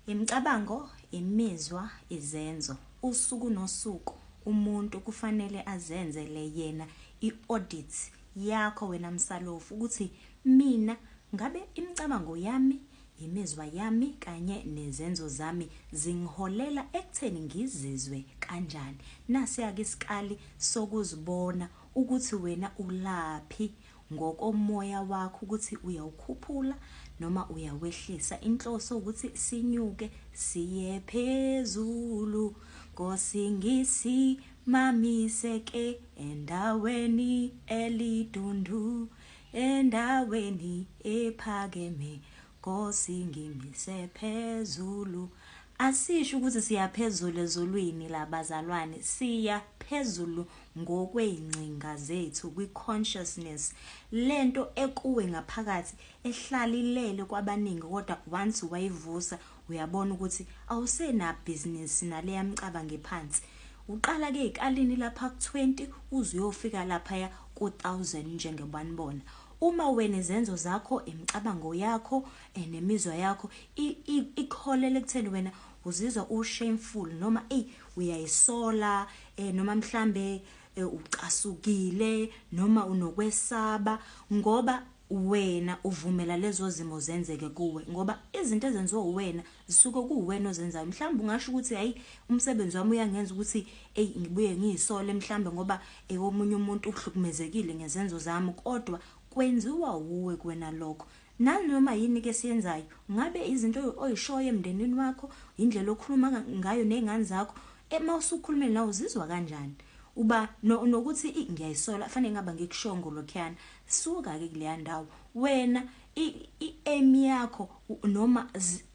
Imicabango, imizwa, izenzo. Usuku nosuku umuntu kufanele azenzele yena i-audit yakho wena msalofu ukuthi mina ngabe imicabango yami, imizwa yami kanye nezenzo zami zingiholela ekutheni ngizizwe kanjani. Nasiya-ke isikali sokuzibona ukuthi wena ulaphi ngokomoya wakho, ukuthi uyawukhuphula noma uyawehlisa. Inhloso ukuthi sinyuke siye phezulu. Nkosi ngisimamise ke endaweni elidundu, endaweni ephakeme, Nkosi ngimise phezulu. Asisho ukuthi siya phezulu ezulwini la bazalwane, siya phezulu ngokwey'ngcinga zethu kwi-consciousness. Lento ekuwe ngaphakathi ehlala ilele kwabaningi, kodwa once wayivusa uyabona ukuthi awusenabhizinisi naleya mcabango ephansi. Uqala ke ezikalini lapha ku-20 uze uyofika laphaya ku-1000 njengoba nibona. Uma wena izenzo zakho, imicabango yakho nemizwa yakho ikholele ekutheni wena uzizwa u-shameful noma eyi uyayisola, noma mhlambe ucasukile noma unokwesaba ngoba wena uvumela lezo zimo zenzeke kuwe, ngoba izinto ezenziwa uwena zisuke kuwena ozenzayo. Mhlawumbe ungasho ukuthi hayi, umsebenzi wami uyangenza ukuthi eyi ngibuye ngiyisole mhlawumbe ngoba omunye umuntu uhlukumezekile ngezenzo zami, kodwa kwenziwa wuwe kuwena lokho. Nanoma yini ke siyenzayo, ngabe izinto oyishoyo emndenini wakho, indlela okhuluma ngayo nezingane zakho, uma usukhulumile nawe uzizwa kanjani? Uba nokuthi ngiyayisola, fanele ngaba ngikushongo lokhuyana. Suka ke kuleya ndawo wena, i-aim yakho noma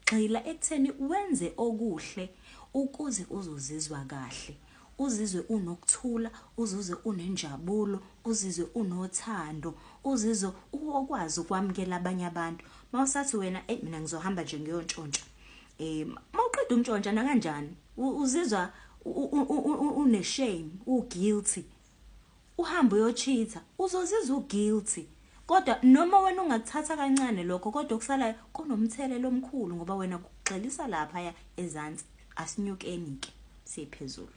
gxila ekutheni wenze okuhle ukuze uzozizwa kahle, uzizwe unokuthula, uzizwe unenjabulo, uzizwe unothando, uzizwe ukwazi ukwamukela abanye abantu. Mawusathi wena mina ngizohamba nje ngiyontshontsha, mawuqeda ukuntshontsha nakanjani uzizwa une shame, u-guilty. Uhamba uyocheata, uzozizwa u-guilty. Kodwa noma wena ungakuthatha kancane lokho, kodwa okusalayo kunomthelela omkhulu ngoba wena kugxilisa laphaya ezansi. Asinyukeni ke siye phezulu.